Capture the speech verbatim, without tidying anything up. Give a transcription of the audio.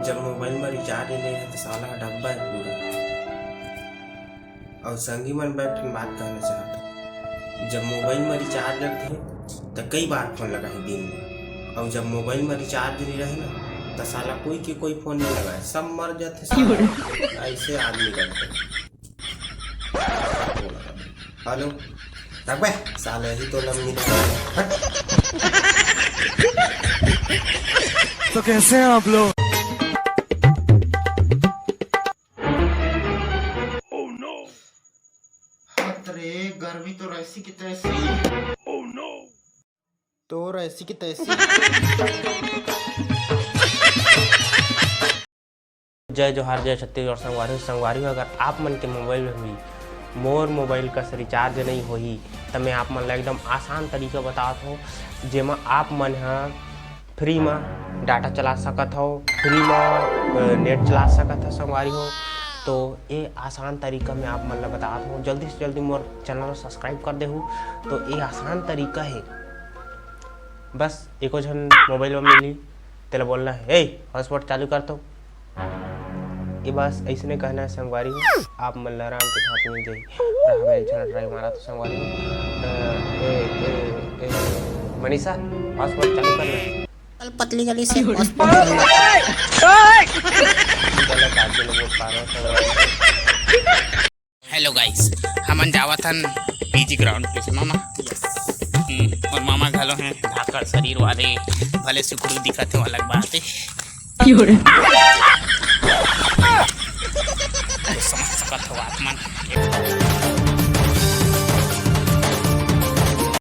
जब मोबाइल में रिचार्ज नइ रहे, तो साला डब्बा है पूरा। अउ संगी मन, बैठ के बात कहना चाहत हूँ, जब मोबाइल में रिचार्ज रखते हैं, तो कई बार फोन लगाए दिन में, अउ जब मोबाइल में रिचार्ज नहीं रहे ना, तो साला कोई के कोई फोन नहीं लगाए, सब मर जाते साला। ऐसे आदमी रहते हैं। हेलो, रख बे, साले ही तो लंबी ना। तो कैसे हैं आप लोग? हत रे, गर्मी तो ऐसी की तैसी। तो ऐसी की तैसी। जय जोहार, जय छत्तीसगढ़ संगवारी हो। संगवारी हो, अगर आप मन के मोबाइल में भी मोर मोबाइल कस रिचार्ज नहीं होही, त मैं आप मन ला एकदम आसान तरीका बतात हों, जेमा आप मन ह फ्री म डाटा चला सकत हव, फ्री म, अ, नेट चला सकत हव संगवारी हो। तो ये आसान तरीका मैं आप मन ला बतात हों, जल्दी से जल्दी मोर चैनल ला सब्सक्राइब कर देहू। तो ये आसान तरीका हे, बस एको झन मोबाइल म मिली, तेला बोलना हे, "ए, हॉटस्पॉट चालू कर तो।" ये बस अइसने कहना हे संगवारी हो, आप मन ला आराम के साथ मिल जाही। अरे, हमें एक झन ट्राई मारा तो संगवारी हो। अ, ए, ए, ए, मनीषा, हॉटस्पॉट चालू कर ना। कल पतली गली से हॉटस्पॉट गलत आदमी लोग बोल पा रहे हो संगवारी हो। हेलो गाइस, हमन जावत हन पीजी ग्राउंड पे से मामा। हम्म, और मामा घलो हैं धाकड़ शरीर वाले, भले सुखरू दिखत हे, वो अलग बात है। तो समझ सकत हो आप मन।